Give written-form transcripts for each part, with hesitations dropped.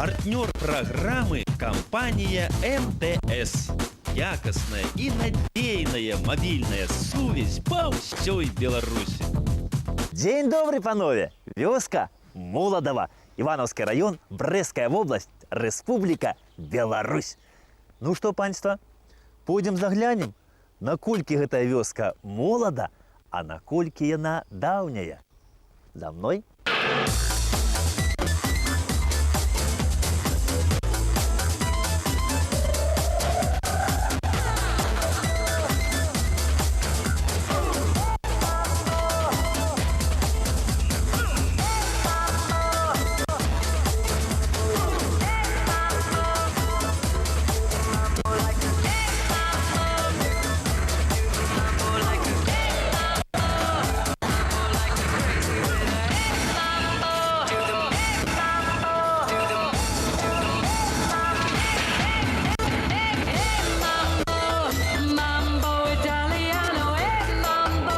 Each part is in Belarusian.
Партнёр праграмы кампанія МТС. Якасная і надзейная мабільная сувязь па ўсёй Беларусі. Дзень добры, панове! Вёска Моладава, Ивановский район, Брестская область, Республика Беларусь. Ну што, панства, пойдзем заглянем, наколькі гэтая вёска молада, а наколькі яна даўняя. За мной. Mambo Italiano, eh, mambo,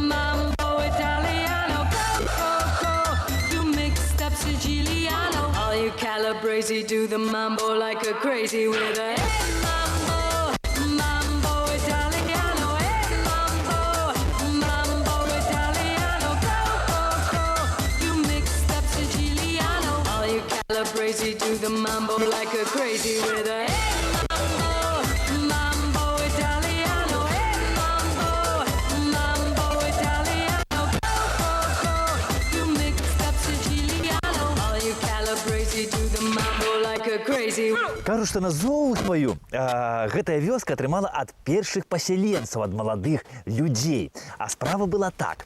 mambo Italiano, go, go, go. You mixed up Siciliano. All you Calabrese do the mambo like a crazy with a eh, mambo, mambo Italiano, eh, mambo, mambo Italiano, go, go, go. You mixed up Siciliano. All you Calabrese do the mambo like a crazy with a eh, mambo, mambo Italiano, eh, mambo, mambo Italiano, go, go, go. You mixed up Siciliano. All you Calabrese do the mambo like a crazy. Кажу, што назву сваю гэтая вёска атрымала ад першых пасяленцаў, ад маладых людзей. А справа была так.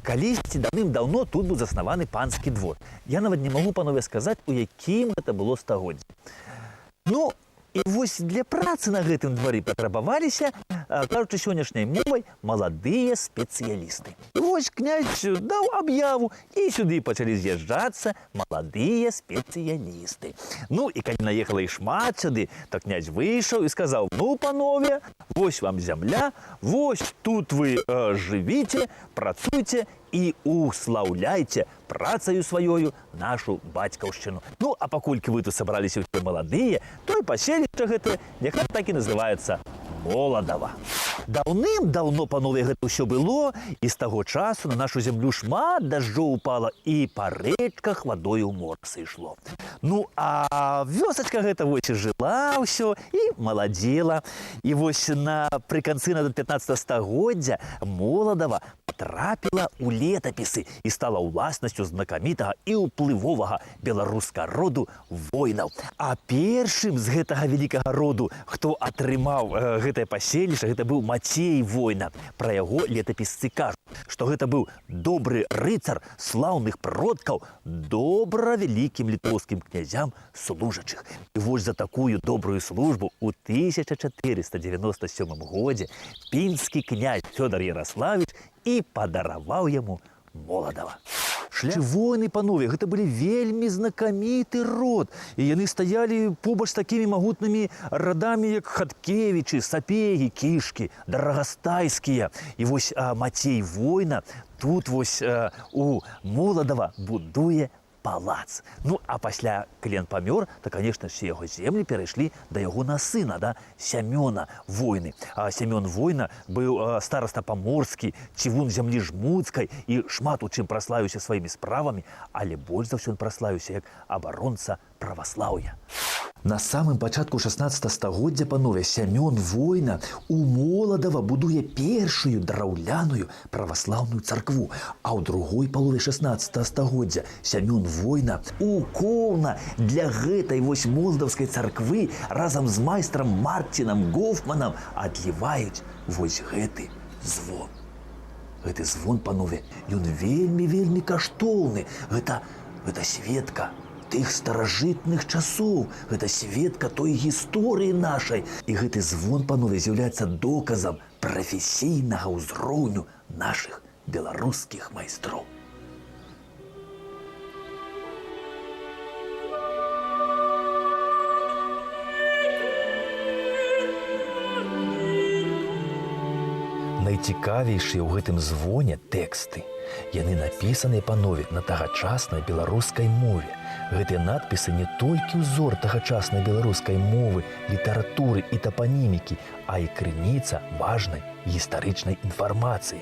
Калісьці даўным-даўно тут быў заснаваны панскі двор. Я нават не магу, панове, сказаць, у якім гэта было стагоддзі. Ну, і вось для працы на гэтым двары патрабаваліся, кажучы сённяшняй мовай, маладыя спецыялісты. І вось князь даў аб'яву, і сюды пачалі з'язджацца маладыя спецыялісты. Ну і калі наехала іх шмат сюды, то князь выйшаў і сказаў: «Ну, панове, вось вам зямля, вось тут вы жывіце, працуйце і услаўляйце працаю сваёю нашу бацькаўшчыну. Ну, а паколькі вы тут сабраліся ўсе маладыя, то і паселішча гэтае няхай так і называецца Моладава». Даўным-даўно, панове, гэта ўсё было, і з таго часу на нашу зямлю шмат дажджоў упала, і па рэчках вадою ў мора сышло. Ну, а вёсачка гэта вось і жыла ўсё і маладзела. І вось напрыканцы на 15 стагоддзя Моладава патрапіла ў летапісы і стала ўласнасцю знакамітага і ўплывовага беларускага роду Войнаў. А першым з гэтага вялікага роду, хто атрымаў гэтае паселішча, гэта быў Мацей Война. Пра яго летапісцы кажуць, што гэта быў добры рыцар слаўных продкаў, добра вялікім літоўскім князям служачых. І вось за такую добрую службу ў 1497 годзе пінскі князь Фёдор Ярославич і падараваў яму Моладава. Шлях Войны, панове, гэта былі вельмі знакаміты род. І яны стаялі побач з такімі магутнымі радамі, як Хаткевічы, Сапегі, Кішкі, Дарагастайскія. І вось Мацей Война тут вось у Моладава будуе палац. Ну, а пасля, калі ён памёр, то, конечно, все яго землі перайшлі да яго на сына, да, Сямёна Войны. А Сямён Война быў стараста паморскі, цівун зямлі жмудскай і шмат у чым праславіўся сваімі справамі, але больш за ўсё ён праславіўся як абаронца праваслаўя. На самым пачатку 16 стагоддзя, панове, Сямён Война у Моладава будуе першую драўляную праваслаўную царкву, а ў другой палове 16 стагоддзя Сямён Война у Коўна для гэтай вось моладаўскай царквы разам з майстрам Марцінам Гофманам адліваюць вось гэты звон. Гэты звон, панове, ён вельмі, вельмі каштоўны. Гэта сведка тых старажытных часоў, гэта сведка той гісторыі нашай. І гэты звон, панове, з'яўляецца доказам прафесійнага ўзроўню нашых беларускіх майстроў. Найцікавейшыя ў гэтым звоне тэксты. Яны напісаныя, панове, на тагачаснай беларускай мове. Гэтыя надпісы не толькі ўзор тагачаснай беларускай мовы, літаратуры і тапанімікі, а і крыніца важнай гістарычнай інфармацыі.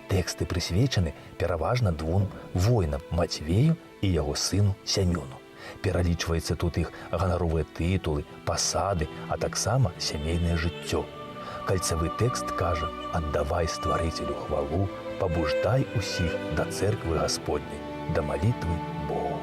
Тэксты прысвечаны пераважна двум воінам: Мацвею і яго сыну Сямёну. Пералічваецца тут іх ганаровыя тытулы, пасады, а таксама сямейнае жыццё. Кальцавы тэкст кажа: «Аддавай стварыцелю хвалу, пабуждай усіх да цэрквы Гасподняй, да малітвы Богу».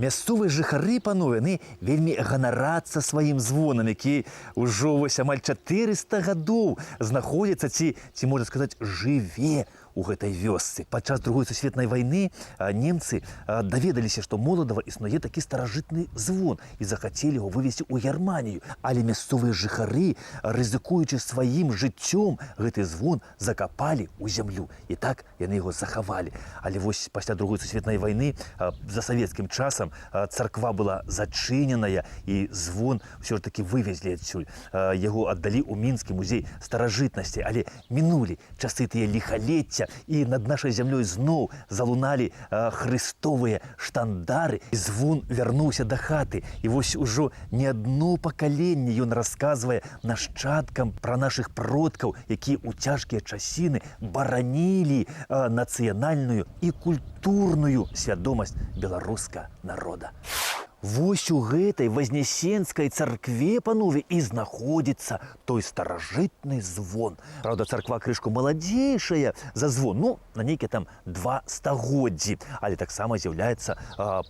Мясцовыя жыхары, панове, яны вельмі ганарацца сваім звонам, які ўжо вось амаль 400 гадоў знаходзіцца ці, можна сказаць, жыве у гэтай вёсцы. Падчас Другой сусветнай вайны немцы даведаліся, што Моладава існуе такі старажытны звон, і захацелі яго вывезці ў Германію. Але мясцовыя жыхары, рызыкуючы сваім жыццём, гэты звон закапалі ў зямлю. І так яны яго захавалі. Але вось пасля Другой сусветнай вайны, за савецкім часам, царква была зачыненая, і звон ўсё ж такі вывезлі адсюль. Яго аддалі ў Мінскі музей старажытнасці, але мінулі часы тыя ліхалецця, і над нашай зямлёй зноў залуналі хрыстовыя штандары, і звон вярнуўся да хаты. І вось ужо не адно пакаленне ён расказвае нашчадкам пра нашых продкаў, якія ў цяжкія часіны баранілі нацыянальную і культурную свядомасць беларускага народа. Вось у гэтай Вазнесенскай царкве, панове, і знаходзіцца той старажытны звон. Праўда, царква крышку маладзейшая за звон, на нейкія там 2 стагоддзі, але таксама з'яўляецца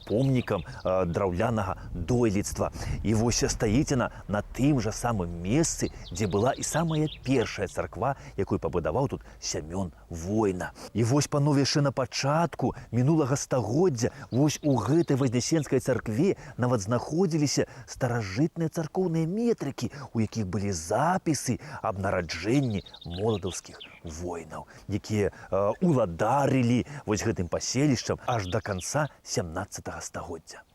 помнікам драўлянага дойлідства. І вось стаіць яна на тым жа самым месцы, дзе была і самая першая царква, якую пабудаваў тут Сямён Война. І вось, панове, яшчэ на пачатку мінулага стагоддзя вось у гэтай Вазнесенскай царкве нават знаходзіліся старажытныя царкоўныя метрыкі, у якіх былі запісы аб нараджэнні моладаўскіх воінаў, якія уладарылі вось гэтым паселішчам аж да канца 17 стагоддзя.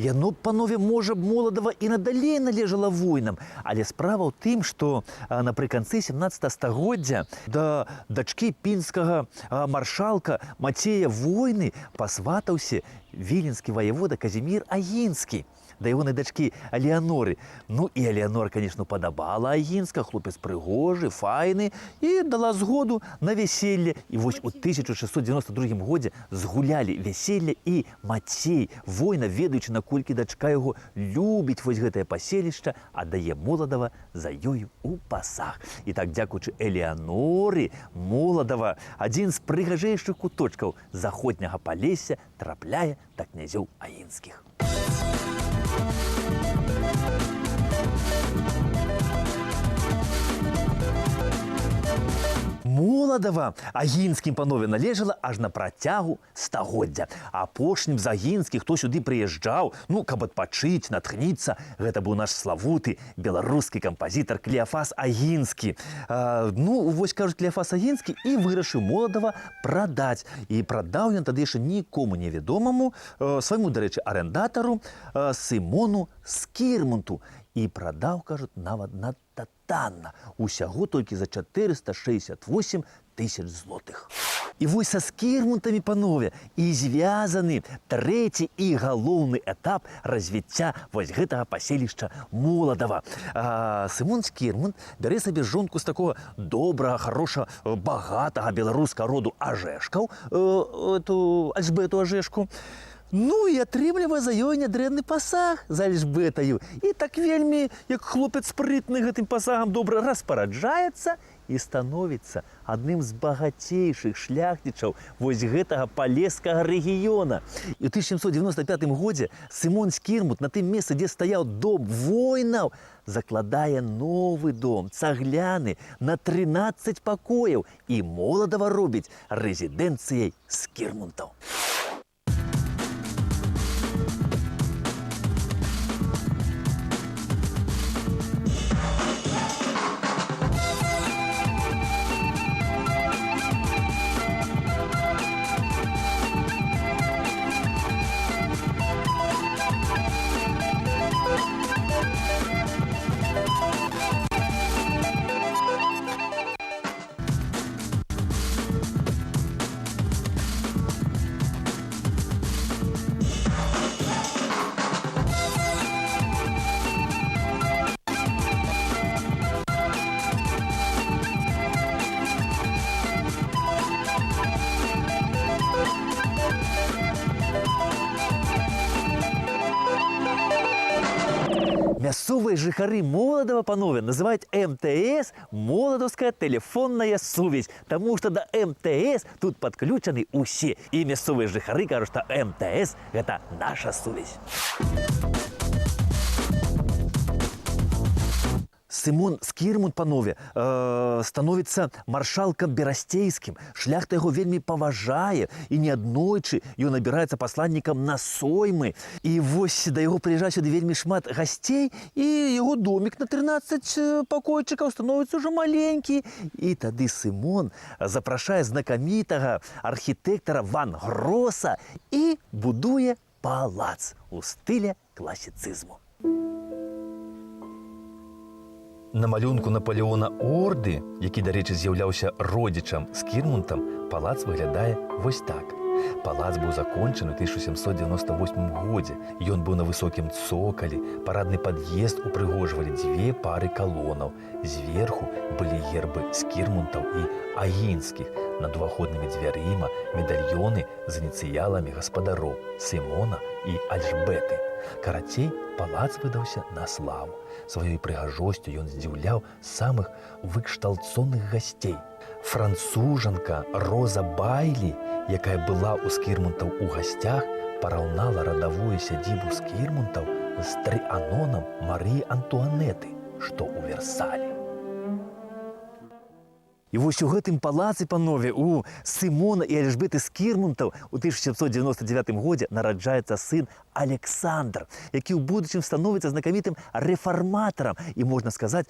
Яно, панове, можа б, Моладава і надалей належала воінам, але справа ў тым, што напрыканцы 17 стагоддзя да дачкі пінскага маршалка Мацея Войны пасватаўся віленскі ваявода Казімір Агінскі да ягонай дачкі Алеаноры. І Алеанора, конечно, падабала Агінска, хлопец прыгожы, файны, і дала згоду на вяселле. І вось у 1692 годзе згулялі вяселле, і Мацей Война, ведаючы, наколькі дачка яго любіць вось гэтае паселішча, аддае Моладава за ёю у пасаг. І так, дзякуючы Элеаноры, Моладава, адзін з прыгажэйшых куточкаў заходняга Палесся, трапляе да князёў Агінскіх. Моладава агінскім, панове, належала аж на працягу стагоддзя. Апошнім з агінскіх, хто сюды прыязджаў, каб адпачыць, натхніцца, гэта быў наш славуты беларускі кампазітар Клеафас Агінскі. Вось, кажуць, Клеафас Агінскі і вырашыў Моладава прадаць. І прадаў ён тады яшчэ нікому невядомаму, свайму, дарэчы, арендатару, Сымону Скірмунту. І прадаў, кажуць, нават надта танна, усяго толькі за 468 тысяч злотых. І вось са Скірмунтамі, панове, і звязаны трэці і галоўны этап развіцця вось гэтага паселішча Моладава. Сымон Скірмунт бярэ сабе жонку з такога добрага, хорошага, багатага беларускага роду Ажэшкаў, эту Альжбету Ажэшку. Ну і атрымлівае за ёй нядрэнны пасаг за Альжбетаю. І так вельмі, як хлопец спрытны, гэтым пасагам добра распараджаецца і становіцца адным з багацейшых шляхцічаў вось гэтага палескага рэгіёна. І ў 1795 годзе Сымон Скірмут на тым месцы, дзе стаяў дом воінаў, закладае новы дом, цагляны, на 13 пакояў, і Моладава робіць рэзідэнцыяй Скірмунтаў. Мясцовыя жыхары Моладава, панове, называюць МТС Моладаўская тэлефонная сувязь, таму што да МТС тут падключаны ўсе. І мясцовыя жыхары кажуць, што МТС гэта наша сувязь. Сымон Скірмунт, панове, становіцца маршалкам берасцейскім. Шляхта яго вельмі паважае, і неаднойчы ён абіраецца пасланнікам на соймы. І вось да яго прыязджае сюды вельмі шмат гасцей, і яго домік на 13 пакойчыкаў становіцца ўжо маленькі. І тады Сымон запрашае знакамітага архітэктара Ван Гроса і будуе палац у стыле класіцызму. На малюнку Наполеона Орды, які, дарэчы, з'яўляўся родзічам Скірмунтам, палац выглядае вось так. Палац быў закончаны ў 1798 годзе. Ён быў на высокім цокалі, парадны пад'езд упрыгожвалі дзве пары калонаў. Зверху былі гербы Скірмунтаў і Агінскіх. Над уваходнымі дзвярыма медальёны з ініцыяламі гаспадароў Сымона і Альжбеты. Карацей, палац выдаўся на славу. Сваёй прыгажосцю ён здзіўляў самых выкшталцоных гасцей. Францужанка Роза Байлі, якая была ў Скірмунтаў у гасцях, параўнала радавую сядзібу Скірмунтаў з Трыанонам Марыі Антуанеты, што ў Версалі. І вось у гэтым палацы, панове, у Сымона і Альжбеты Скірмунтаў у 1799 годзе нараджаецца сын Александр, які ў будучым становіцца знакамітым рэфарматарам і, можна сказаць,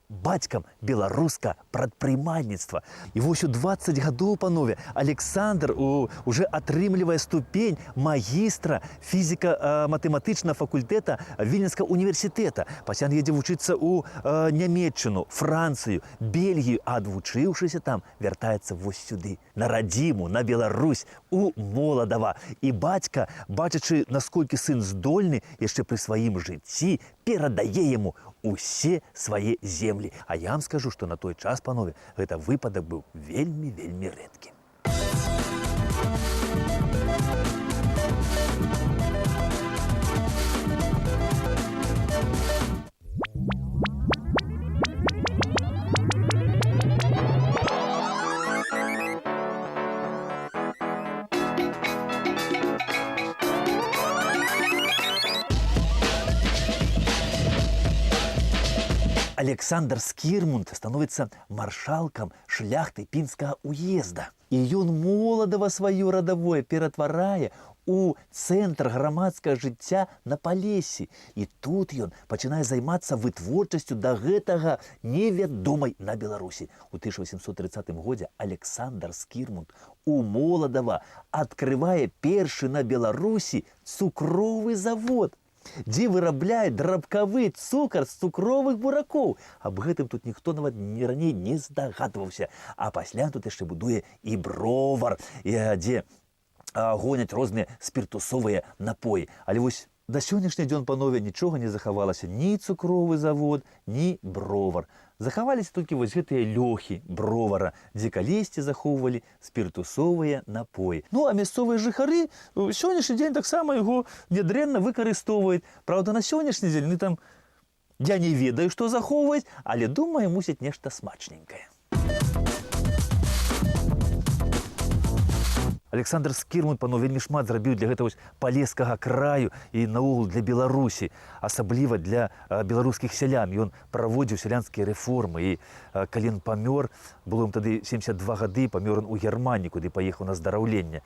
бацькам беларускага прадпрымальніцтва. І вось у 20 гадоў, панове, Александр уже атрымлівае ступень магістра фізіка-матэматычнага факультэта Вільнюскага універсітэта. Пасля ён едзе вучыцца ў Нямеччыну, Францыю, Бельгію, а адвучыўшыся там, вяртаецца вось сюды, на радзіму, на Беларусь, у Моладава. І бацька, бачачы, насколькі сын здольны, яшчэ пры сваім жыцці перадае яму усе свае землі. А я вам скажу, што на той час, панове, гэта выпадак быў вельмі-вельмі рэдкі. Александр Скірмунт становіцца маршалкам шляхты Пінскага уезда. І ён Моладава сваё радавое ператварае у цэнтр грамадскага жыцця на Палессі. І тут ён пачынае займацца вытворчасцю да гэтага невядомай на Беларусі. У 1830 годзе Александр Скірмунт у Моладава адкрывае першы на Беларусі цукровы завод, дзе вырабляе драбкавы цукар з цукровых буракоў. Аб гэтым тут ніхто нават не раней не здагадваўся. А пасля тут яшчэ будуе і бровар, дзе гоняць розныя спіртусовыя напоі. Але вось Да сённяшняй дзён, панове, нічога не захавалася, ні цукровы завод, ні бровар. Захаваліся толькі вось гэтыя лёхі бровара, дзе калісьці захоўвалі спіртусовыя напоі. Ну а мясцовыя жыхары сённяшні дзень таксама яго нядрэнна выкарыстоўваюць. Праўда, на сённяшні дзень яны там, я не ведаю, што захоўваюць, але думаю, мусіць, нешта смачненькае. Александр Скірмунт, паноў, вельмі шмат зрабіў для гэтага вось палескага краю і наогул для Беларусі, асабліва для беларускіх сялян. Ён праводзіў сялянскія рэформы і калі ён памёр, было ім тады 72 гады, памёр он у Германіі, куды паехаў на здараўленне.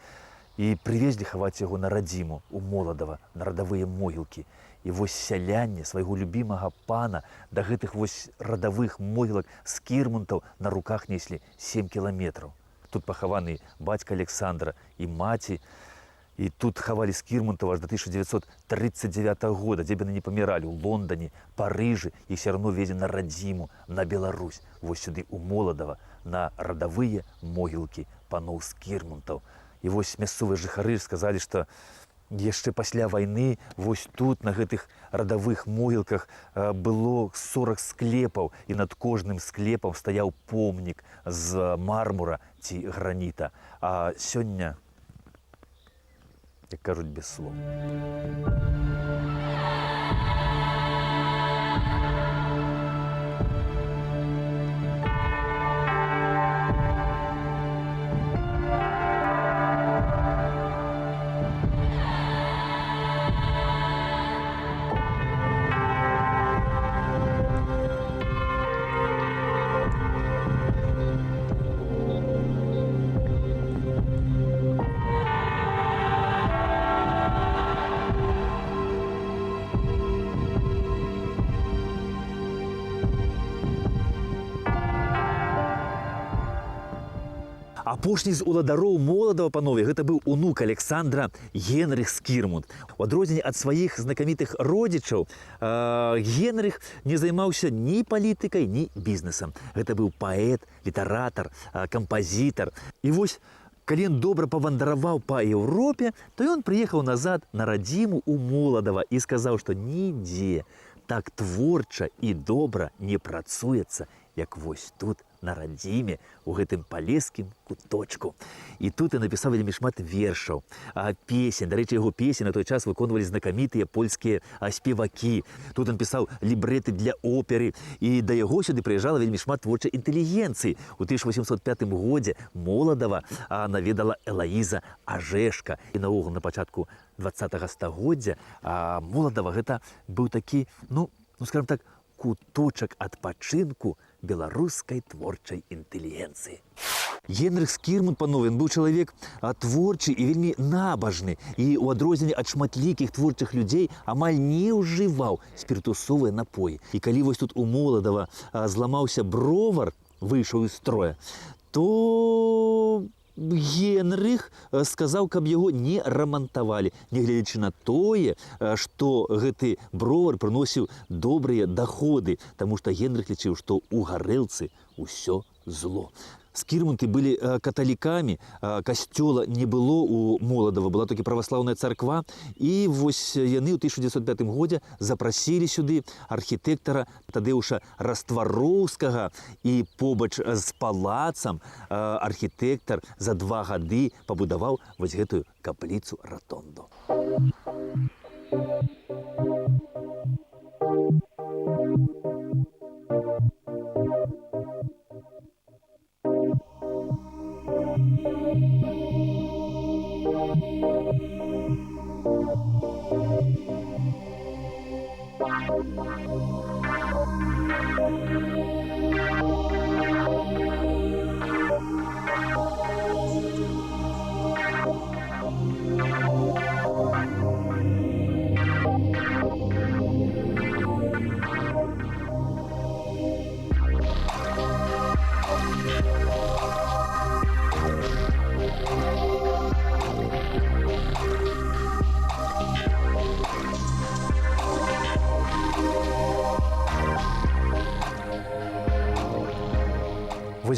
І прывезлі хаваць яго на радзіму у Моладава, на радавыя могілкі. І вось сяляне свайго любімага пана да гэтых вось радавых могілак Скірмунтаў на руках неслі 7 кіламетраў. Тут пахаваны бацька Александра і маці. І тут хавалі Скірмунтава аж до 1939 года, дзе б яны не паміралі, у Лондоне, Парыжы, іх все равно везлі на радзіму, на Беларусь, вось сюды у Моладава, на радавыя могілкі паноў Скірмунтаў. І вось мясцовыя жыхары сказалі, што яшчэ пасля вайны вось тут на гэтых радавых могілках было 40 склепаў, і над кожным склепам стаяў помнік з мармура ці граніта. А сёння, як кажуць, без слоў. Апошні з уладароў Моладава, панове, гэта быў унук Александра Генрых Скірмунт. У адрозненне ад сваіх знакамітых родзічаў, Генрых не займаўся ні палітыкай, ні бізнесам. Гэта быў паэт, літаратар, кампазітар. І вось калі ён добра павандраваў па Еўропе, то ён прыехаў назад на радзіму ў Моладава і сказаў, што нідзе так творча і добра не працуецца, як вось тут на радзіме, у гэтым палескім куточку. І тут і напісаў вельмі шмат вершаў, песень. Дарэчы, яго песні на той час выконвалі знакамітыя польскія спевакі. Тут ён пісаў лібрэты для оперы. І да яго сюды прыязджала вельмі шмат творчай інтэлігенцыі. У 1805 годзе Моладава наведала Элаіза Ажэшка. І наогул на пачатку 20 стагоддзя Моладава гэта быў такі, ну скажем так, куточак адпачынку беларускай творчай інтэлігенцыі. Генрых Скірмунт, панове, ён быў чалавек творчы і вельмі набажны. І ў адрозненне ад шматлікіх творчых людзей амаль не ўжываў спіртусовыя напоі. І калі вось тут у Моладава зламаўся бровар, выйшаў з строя, то Генрых сказаў, каб яго не рамантавалі, нягледзячы на тое, што гэты бровар прыносіў добрыя доходы, таму што Генрых лічыў, што ў гарэлцы ўсё зло. Скірмунты былі каталікамі, касцёла не было у Моладава, была толькі праваслаўная царква, і вось яны ў 1905 годзе запрасілі сюды архітэктара Тадэуша Раствароўскага, і побач з палацам архітэктар за 2 гады пабудаваў вось гэтую капліцу-ратонду.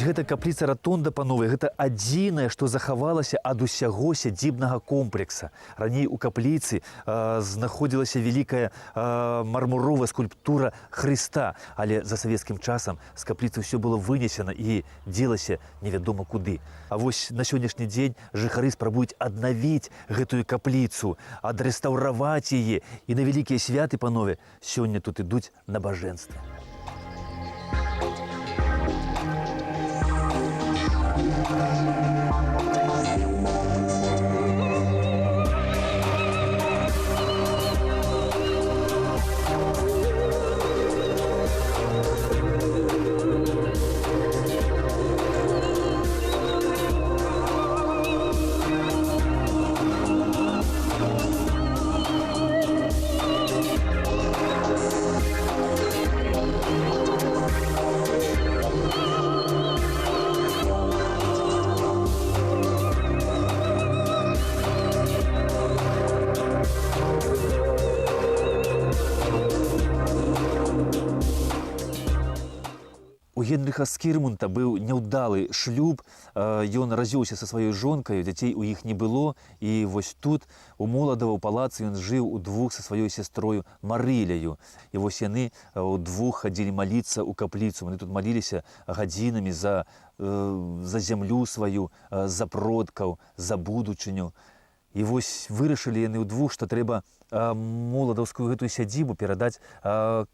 Вось гэта капліца ратонда, панове, гэта адзінае, што захавалася ад усяго сядзібнага комплекса. Раней у капліцы знаходзілася вялікая мармуровая скульптура Хрыста, але за савецкім часам з капліцы ўсё было вынесена і дзелася невядома куды. А вось на сённяшні дзень жыхары спрабуюць аднавіць гэтую капліцу, адрэстаўраваць яе, і на вялікія святы, панове, сёння тут ідуць набажэнствы. У Генрыха Скірмунта быў няўдалы шлюб, ён развёўся са сваёй жонкаю, дзяцей у іх не было, і вось тут, у Моладава, у палацы ён жыў удвух са сваёй сястрою Марыляю. І вось яны удвух хадзілі маліцца ў капліцу. Яны тут маліліся гадзінамі за зямлю сваю, за продкаў, за будучыню. І вось вырашылі яны ўдвух, што трэба моладаўскую гэтую сядзібу перадаць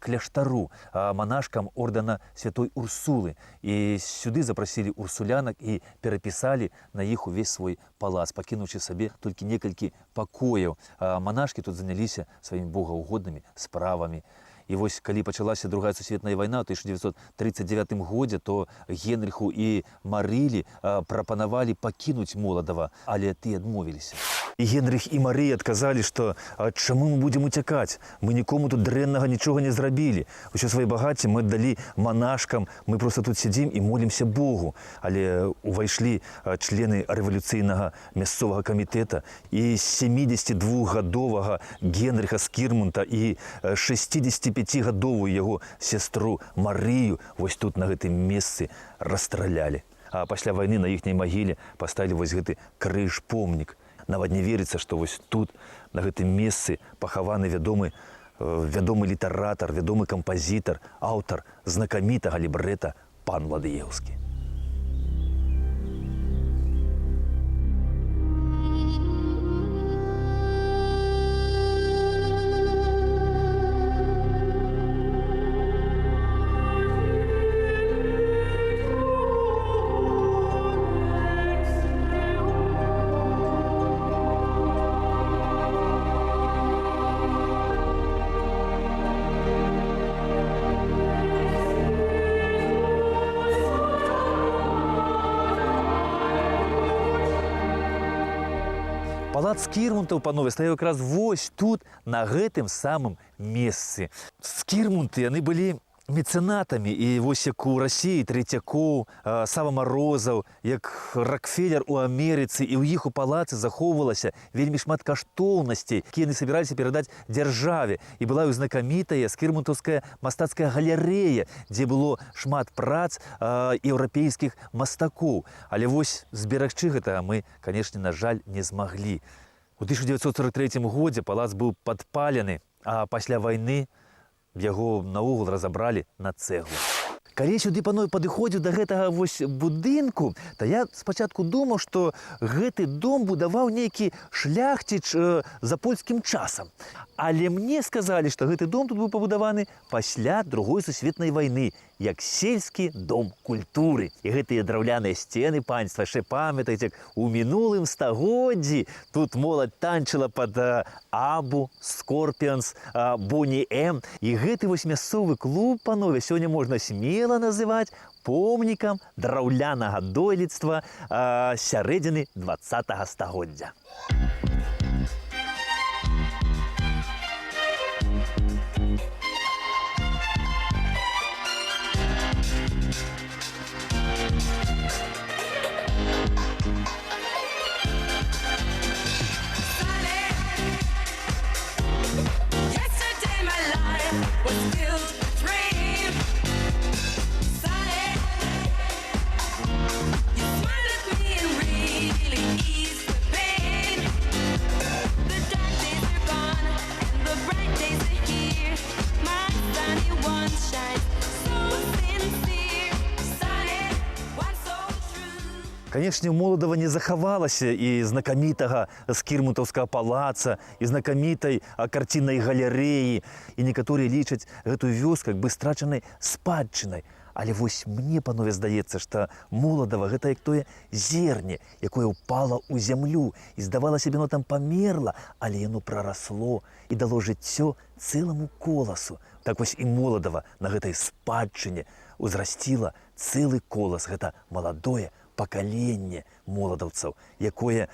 кляштару, манашкам ордэна святой Урсулы. І сюды запрасілі урсулянак і перапісалі на іх увесь свой палац, пакінуўшы сабе толькі некалькі пакояў. Манашкі тут заняліся сваімі богаўгоднымі справамі. І вось калі пачалася Другая сусветная вайна ў 1939 годзе, то Генрыху і Марылі прапанавалі пакінуць Моладава, але тыя адмовіліся. І Генрых і Марыя адказалі, што чаму мы будзем уцякаць? Мы нікому тут дрэннага нічога не зрабілі. Усё свае багацце мы аддалі манашкам, мы проста тут сядзім і молімся Богу. Але увайшлі члены рэвалюцыйнага мясцовага камітэта і 72-гадовага Генрыха Скірмунта і 65-гадовую яго сястру Марыю вось тут на гэтым месцы расстралялі. А пасля вайны на іхняй магіле паставілі вось гэты крыж-помнік. Нават не верыцца, што вось тут, на гэтым месцы, пахаваны вядомы літаратар, вядомы кампазітар, аўтар знакамітага лібрэта пан Ладыеўскі. Палац Скірмунтаў, панове, стаяў якраз вось тут, на гэтым самым месцы. Скірмунты, яны былі мецэнатамі, і вось як у Расіі Трэцякоў, Сава Марозаў, як Рокфеллер у Амерыцы, і ў іх у палацы захоўвалася вельмі шмат каштоўнасцей, якія яны сабіраліся перадаць дзяржаве. І была і знакамітая скірмунтаўская мастацкая галерэя, дзе было шмат прац еўрапейскіх мастакоў. Але вось зберагчы гэтага мы, канешне, на жаль, не змаглі. У 1943 годзе палац быў падпалены, а пасля вайны яго наогул разабралі на цэглу. Калі я сюды, панове, падыходзіў да гэтага вось будынку, то я спачатку думаў, што гэты дом будаваў нейкі шляхціч за польскім часам. Але мне сказалі, што гэты дом тут быў пабудаваны пасля Другой сусветнай вайны, як сельскі дом культуры. І гэтыя драўляныя сцены, панства, яшчэ памятаеце, як у мінулым стагоддзі тут моладзь танчыла пад Абу, Скорпіанс, Боні М. І гэты вось мясцовы клуб, панове, сёння можна смела называць помнікам драўлянага дойлідства сярэдзіны дваццатага стагоддзя. Was filled with rain. Sunny, Канешне, у Моладава не захавалася і знакамітага Скірмунтаўскага палаца, і знакамітай карціннай галерэі. І некаторыя лічаць гэтую вёску як бы страчанай спадчынай. Але вось мне, панове, здаецца, што Моладава — гэта як тое зерне, якое ўпала ў зямлю і, здавалася б, яно там памерла, але яно прарасло і дало жыццё цэламу коласу. Так вось і Моладава на гэтай спадчыне узрасціла цэлы колас, гэта маладое пакаленне моладаўцаў, якое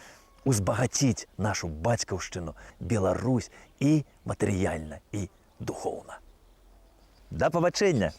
узбагаціць нашу бацькаўшчыну, Беларусь, і матэрыяльна, і духоўна. Да пабачэння!